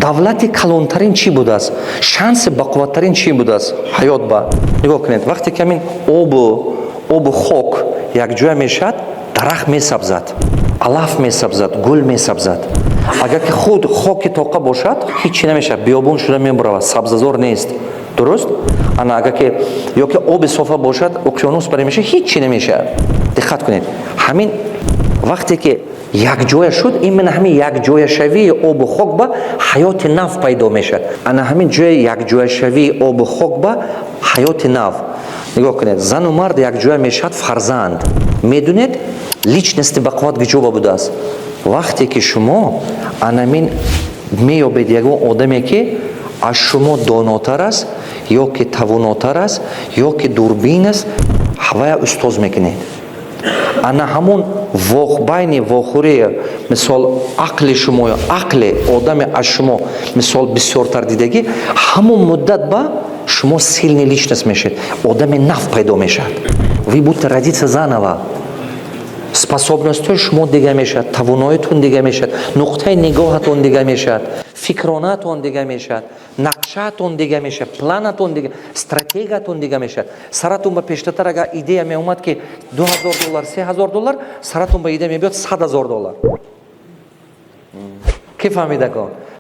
Давлати калонтарин чӣ будааст? Шанси бақувваттарин чӣ будааст ҳаёт? Ба нигоҳ кунед, вақте ки ҳамин обу хок якҷоя мешавад, дарахт месабзад, алаф месабзад, гул месабзад. Агар ки худ хоки тоқа бошад, ҳичи намешавад, биёбон шуда мебуравад, сабзазор нест, дуруст? Ана агар ки ё ки оби софа бошад, уқёнус баре мешавад, ҳичи намешавад. Диққат кунед, ҳамин вақте ки якҷоя шуд, именно ҳамин якҷояшавии обу хок ба ҳаёти нав пайдо мешавад. Ана ҳамин ҷои якҷояшавии обу хок ба ҳаёти нав. Нигоҳ кунед, зану мард якҷоя мешавад, фарзанд. Медунед, личности бақувват куҷоба будааст? Вақте ки шумо анамин меёбед ягон одаме, ки аз шумо донотар аст ё ки тавонотар аст, ё ки дурбин аст, ҳавая устоз мекунед. Ана ҳамон байни вохӯрии, мисол, ақли шумо ё ақли одаме, аз шумо, мисол, бисёртар дидагӣ, ҳамон муддат ба шумо сильный личность мешавед, одами нав пайдо мешавад. Вы будто родиться заново. Способностьҳои шумо дига мешавад, тавоноитон дига мешавад, нуқтаи нигоҳатон дига мешавад, фикронатон дига мешавад, нақшаатон дига мешавад, планатон дига, стратегиятон дига мешавад. Саратон ба пештатар агар идея меомад, ки 2000 доллар, 3000 доллар, саратон ба идея мебиёд 100 000 доллар. Ки фаҳмидакон?